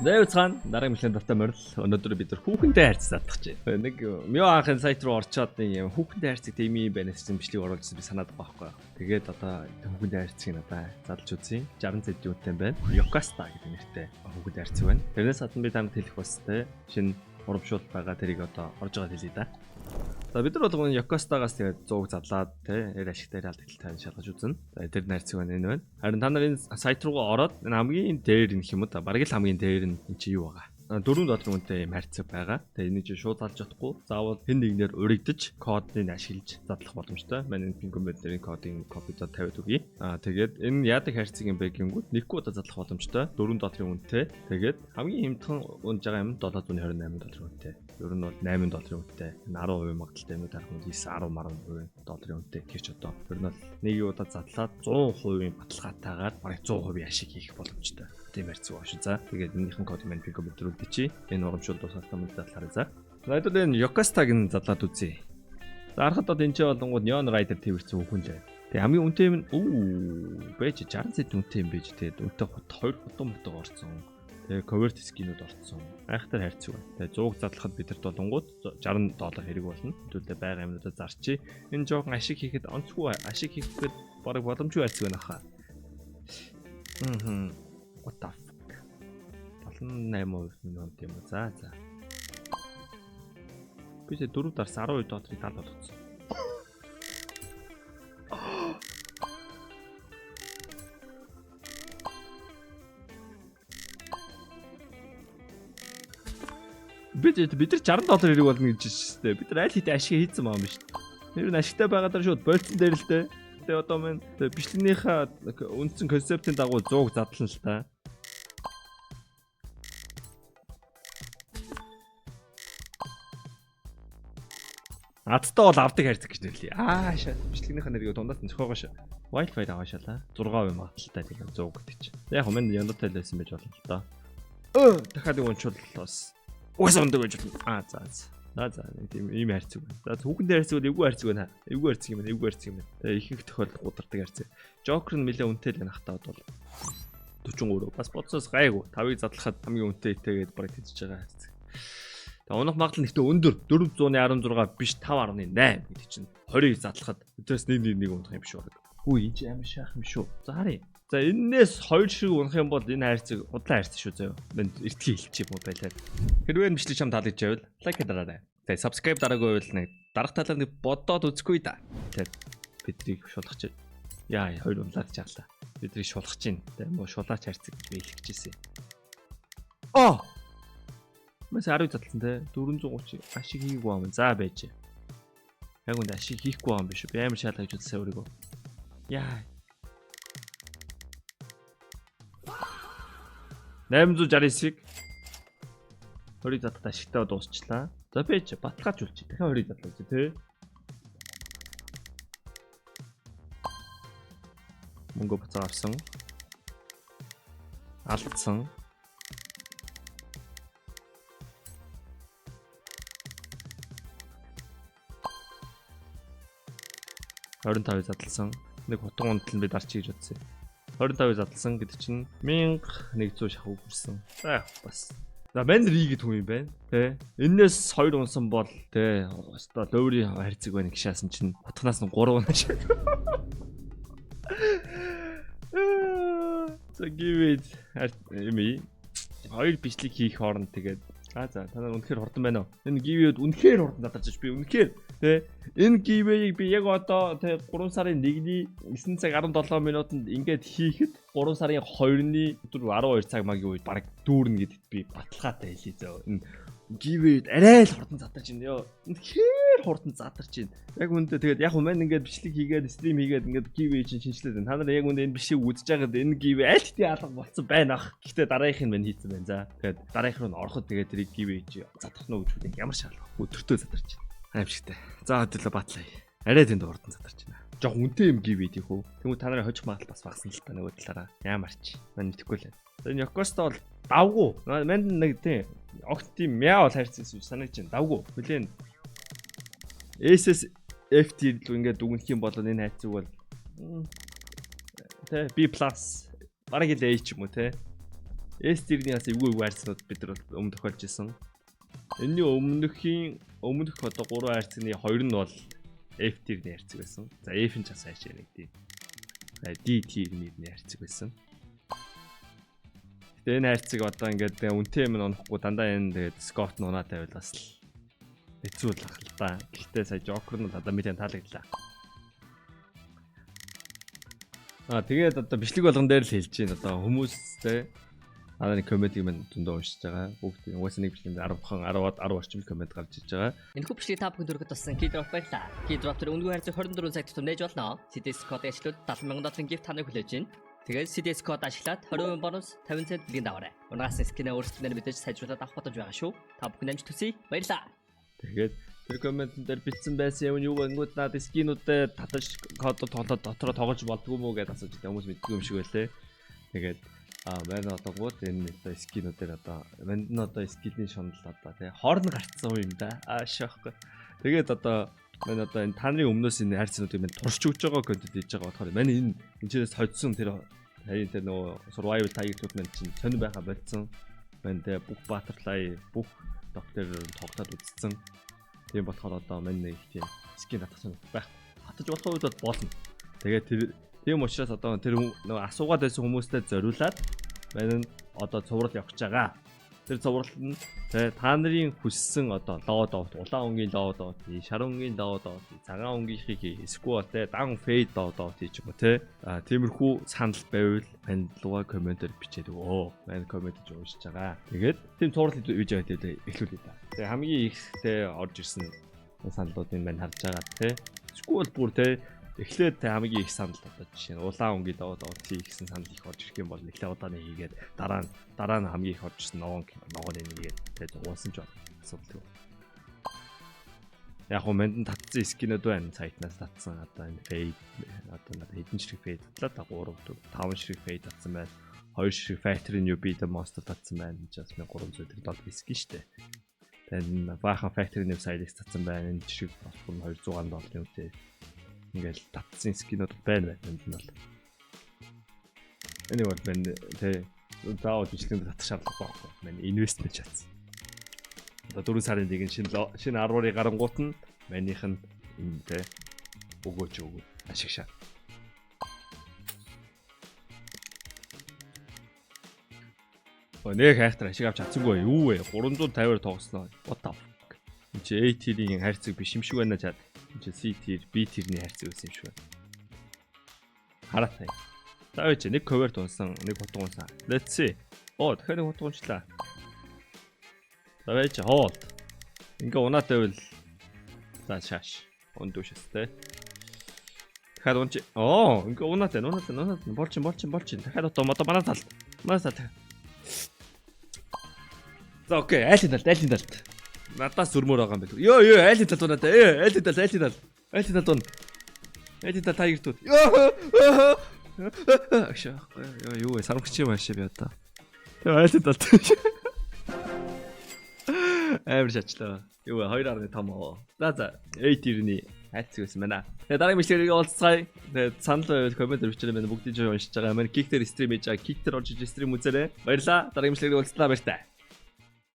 Зэвцхан дараагийн мэтлэн дуртай морил өнөөдөр бид нар хүүхэнтэй хайрцаг задах гэж байна. Нэг Мё анхын сайт руу орчоод нэг юм хүүхэнтэй хайрцаг тийм юм байна гэсэн бичлэг оруулсан би санаад байгаа байхгүй. Тэгээд одоо хүүхэнтэй хайрцгийг надаа задлж үзье. 60 цент юутай юм байна. Yokasta гэдэг нэртэй хүүхэнтэй хайрцаг байна. Тэрнээс гадна би танд хэлэх бастай шинэ урамшуул байгаа, тэрийг одоо орж байгаа хэлье да. За, бид нар болгоно Yokasta-гаас тэгээд 100 задлаад те нэр ашигтай алдагдлаа тань шалгаж үзнэ. За, тэр найрцаг байна, энэ байна. Харин та нар энэ сайт руугаа ороод энэ хамгийн дээр нь юм уу да, бараг л хамгийн дээр нь энэ чи юу байгаа. 4 долларын үнэтэй юм хайрцаг байгаа. Тэгээ энийг чи шууд залж чадахгүй. Заавал хэн нэгнээр уригдаж кодыг ашиглаж задлах боломжтой. Манай энэ pin comment дээр кодыг copy-доо тавиад өгье. Тэгээд энэ яадаг хайрцаг юм бэ гингүүд нэггүй удаа задлах боломжтой. 4 долларын үнэтэй. Тэгээд хамгийн хямдхан унж байгаа юм 728 долларын үнэтэй. Ер нь бол 8 долларын үнэтэй. 10% магадлалтай юм дарах нь 9 10 10% долларын үнэтэй гэж одоо. Ер нь бол нэг удаа задлаад 100% баталгаатайгаар бараг 100% ашиг хийх боломжтой. Тийм хайрцаг байна шүү. За, тэгээд энэнийхэн код маань pin comment дээр үлдээчи. Энэ урамшуул дуусахтаа мөн задлаарай за. За, хэдүүл энэ Yokasta-г нь задлаад үзье. За, харахад бол энэ ч болонгууд Neon Rider тэрсэн хүн л байна. Тэгээ хамгийн үнэтэй юм үү байж 60 цент үнэтэй юм байж, тэгээд үнэтэй хот 2 хутан мотог орсон. Тэгээ covert skin-үүд орсон. Айхтар хайрцаг байна. Тэгээ 100 задлахад бидэрт болонгууд 60 доллар хэрэг болно. Хэдүүлээ байгаа юмнуудаа зарчи. Энэ жоохон ашиг хийхэд онцгүй, ашиг хийхэд бараг боломжгүй хайрцаг байна хаа. Мм. What the fuck? 78% нь юм уу? За за. Би ч 4 дарс 12 долларыг 70 болгоцсон. Бид нар 60 доллар хэрэг болно гэж шүү дээ. Бид нар аль хэдийн ашиг хийцэн байгаа юм биш. Тэр нь ашигтай байгаа даа шууд болцсон дээр л дээ. Тэгээ одоо минь бичлэгнийхээ үндсэн концептын дагуу 100 задлан л та. Адтай бол авдаг хайрцаг гэж нэрлэе. Аа шаа, бичлэгнийхээ нэрийг дундаас нь зохиогоо шаа. Wildfire аваа шалаа. 6% магадлалтай тийм 100 гэдэг чинь. Яг хөө минь яндатай л байсан байж болно л доо. Дахиад нэг унчвал бас угаасаа ундаг байж болно. Аа за за. За за, нэг тийм ийм хайрцаг байна. За, хүүхэн дээр хайрцаг бол эвгүй хайрцаг байна. Эвгүй хайрцаг юм байна. Эвгүй хайрцаг юм байна. Тэгээ ихэнх тохиолдолд гудардаг хайрцаг. Жокер нь нэлээ үнэтэй л байна хатаа бол 43. Бас бодсоос гайгүй. 5-ыг задлахад хамгийн үнэтэй итээгээд бараг тэнцэж байгаа хайрцаг. Тэгээ унах магадлал нэгтээ өндөр, 416 биш 5.8 гэдэг чинь 20-ыг задлахад өдрөөс 1 1 1 унах юм биш үү? Хүү, энэ чи амар шаах юм шүү. За, харъя. За, энээс 2 шиг унах юм бол энэ хайрцаг худлаа хайрцаг шүү заяа. Мэн эртхий хэлчих юм уу байлаа. Хэрвээ энэ бичлэг чам таалагдж байвал like дараарай. Тэгээ subscribe дараагүй байвал нэг дарах талаар нэг бодоод үзэхгүй да. Тэгээд бидрийг шулах чи. Яа, хоёр унлаад чаглаа. Бидрийг шулах чинь. Тэгээ муу шулаач хайрцаг гэж хэлчихсэн. Оо! Мэс 10 задлсан те 430 ашиг хийгээгүй юм. За, байж. Яг үнд ашиг хийхгүй юм биш үү? Би амар шаалаа гэж үзсэн өөрийгөө. Яа. 869-ыг 20 задлахад ашигтай дуусчлаа. За, байж, баталгаажуулчих. Дахиад 20 задлаа үзье те. Мөнгө буцаа авсан. Алдсан. 25-ыг задлсан. Нэг хутган унтал нь би дарчих гэж бодсон. 25-ыг задлсан гэдэг чинь 1100 шахуу хүрсэн. За, бас. За, мань ри гэдэг хүн юм байна. Тэ. Эннээс 2 унсан бол тэ өстой лөөрийн хайрцаг байна гişаасан чинь утганаас нь 3 унаа шээ. За, give it юм хоёр бичлэг хийх хооронд тэгээд за, та нар үнэхээр хурдан байна уу? Энэ giveaway-д үнэхээр хурдан задарч би үнэхээр тэ энэ giveaway-г би яг одоо тэ 3 сарын 1-ний 9 цаг 17 минутанд ингээд хийхэд 3 сарын 2-ны өдөр 12 цаг магийн үед бараг дүүрнэ гэдэгт би баталгаатай хэлье зөө. Энэ giveaway арай л хурдан задарч байна ёо. Үнэхээр хурдан задарч байна. Яг үүндээ тэгээд яг өмнө ингээд бичлэг хийгээд stream хийгээд ингээд giveaway чинь шинжилээд байна. Та нар яг үүндээ энэ бичлэг үзэж байгаад энэ giveaway аль хэдийн алга болцсон байна ах. Гэхдээ дараагийнх нь мань хийцэн байна. За, тэгээд дараагийнх руу нь ороход тэгээд тэрийг giveaway чи задрах нь гэж хүлээн ямар шаардлага. Өдөртөө задарч байна. Аимшигтай. За, хөдөлөө батлаа. Арай тэнд хурдан задарч байна. Жох үнэтэй юм giveaway тийх үү? Тэнгүү та нарын хожих магадлал бас багасна л та нөгөө талаараа. Ямар ч. Мань мэдэхгүй л байна. Энэ Yokasta бол давгүй. Манд нэг тийм огт тийм мяа бол хайрцаг юм санагдаж байна. Давгүй. Хүлээн. SSFT л ингээд дүгнэх юм бол энэ хайрцаг бол тэ B+, бараг л A ч юм уу те. S tier-ний бас эвгүй эвгүй хайрцагнууд бид нар бол өмнө тохиолж исэн. Энэний өмнөхийн өмнөх одоо 3 хайрцагны 2 нь бол F tier-ний хайрцаг байсан. За, F нь ч бас хайшаа нэг тийм. За, D tier-ний хайрцаг байсан. Гэтэ энэ хайрцаг одоо ингээд үнэтэй юм унахгүй, дандаа энэ тэгээд Scott нь унаа тавил бас л хэцүү л ах л да. Гэхдээ сая Joker нь одоо мэдэн таалагдлаа. Аа, тэгээд одоо бичлэг болгон дээр л хэлж байна. Одоо хүмүүс те нэг комментиг мань зөндөө уншиж байгаа. Бүгд угаасаа нэг бичлэгэнд 10 хан 10 10 орчим коммент гарч иж байгаа. Энэхүү бичлэгийг та бүхэнд хүргэх туссан Keydrop баярлалаа. Keydrop дээр үнэгүй хайрцаг 24 цаг тутам нээж болно. CDS код ашиглавал 70 мянган долларын gift таныг хүлээж байна. Тэгээд CDS код ашиглаад 20% бонус 50 цент бэлгийн даваарай. Унгаас skin ээ өөрсдөө мэдээж сайжруулад авах боломж байгаа шүү. Та бүхэн амжилт хүсье. Баярлалаа. Тэгээд тэр комментэн дээр бичсэн байсан юм юу ангууд наад skin үүдээ татаж кодод тоглоод дотроо тоглож болдгоо мүү гэдээ асууж байгаа, хүмүүс мэдгүй юм шиг байлээ. Тэгээд маань одоо гууд энэ одоо skin үүдээр одоо манд нь одоо skin ний шунал одоо тий хоорн гарцсан юм да. Аа, шохгүй. Тэгээд одоо маань одоо энэ та нарын өмнөөс энэ хайрцагнуудыг маань туршиж өгч байгаа, контент хийж байгаа болохоор маань энэ энэчнээс хоцсон тэр харин тэр нөгөө survival tiger-ууд маань чинь сонир байха болцсон. Маань тэ бүх butterfly, бүх доктор тоглоод үзсэн. Тийм болохоор одоо мань нэг тийм skin татах сонир байх. Татаж болох үед бол болно. Тэгээд тэр тийм учраас одоо тэр нөгөө асуугаад байсан хүмүүстээ зориулаад мань нь одоо цуврал явах гэж байгаа. Тэр цуврал нь тэ та нарын хүссэн одоо loadout, улаан өнгийн loadout, шар өнгийн loadout, цагаан өнгийнхийг эсвэл тэ дан fade loadout хийж юм уу тэ. А тиймэрхүү санал байвал мань луга комментээр бичээд өгөө. Мань коммент гэж уншиж байгаа. Тэгээд тийм цуврал хийж байгаа гэдэг эхлүүлээ да. Тэгээ хамгийн их тэ орж ирсэн саналуудыг мань харж байгаа тэ. Эсвэл бүр тэ эхлээд тэ хамгийн их санал одоо жишээ нь улаан өнгийн loadout хийх гэсэн санал их орж ирэх юм бол эхлээ удааны хийгээд дараа нь хамгийн их орж ирсэн ногоон ногооны нэгээд тэ зугуулсан ч бол асуудалгүй. Яг гоо манд татсан skin үүд байна. Сайтнаас татсан одоо энэ fade, одоо надад хэдэн ширхэг fade татлаа та, 3 4 5 ширхэг fade татсан байна. 2 ширхэг Factory New Beta Monster татсан байна. Энэ ч бас 1300 тэр доллар skin штэ. Тэгээд баахан Factory New Silex татсан байна. Энэ жишг бас 200 долларын үнэтэй. Ингээл татсан skin үүд байна байна энд нь бол. Энийг бол байна тэ заавал бичлэгэнд татах шаардлага байхгүй. Мань investment чадсан. Одоо 4 сарын 1 шинэ шинэ 10-ыг гарангуут нь манийх нь энэ тэ өгөөч өгөө ашиг шаа. Өө, нэг хайхтар ашиг авч чадсангүй юу вэ? 350-аар тоглосноо. What the fuck? Энд чи A tier-ийн хайрцаг биш юм шиг байна чад. Энд чи C tier, B tier-ний хайрцаг байсан юм шиг байна. Хараатай. За үгүй, нэг covert унсан, нэг хутга унсан. Let's see. Оо, дахиад нэг хутга унчлаа. За байж, hold. Ингээ унаатай байвал за шааш. Ундүүшээс те. Дахиад унч. Оо, ингээ унаатай, унаатай, унаатай. Болчин, болчин, болчин. Дахиад одоо одоо манай талд. Манай талд. За, okay, айлын талд, айлын талд. Надаас зөрмөр байгаа юм байна. Йоо, ёо, айлын талд унаатай. Ээ, айлын талд, айлын талд. Айлын талд ун. Айлын талд tiger tooth. Ёо. Агшаа. Ёо, юу вэ? Сармагч юм аашаа би одоо. Тэгээ айлын талд. Амар шачлаа. Юу вэ? 2.5 оо. За. A tier-ний хайрцаг байсан байна. Тэгээ дараагийн бичлэгээр уулзцгаая. Тэгээ санал байвал коммент бичээрэй, байна. Бүгдийг уншиж байгаа. Манай Kick дээр stream хийж байгаа. Kick дээр орж иж stream үзээрэй. Баярлалаа. Дараагийн бичлэгээр уулзлаа, баяртай.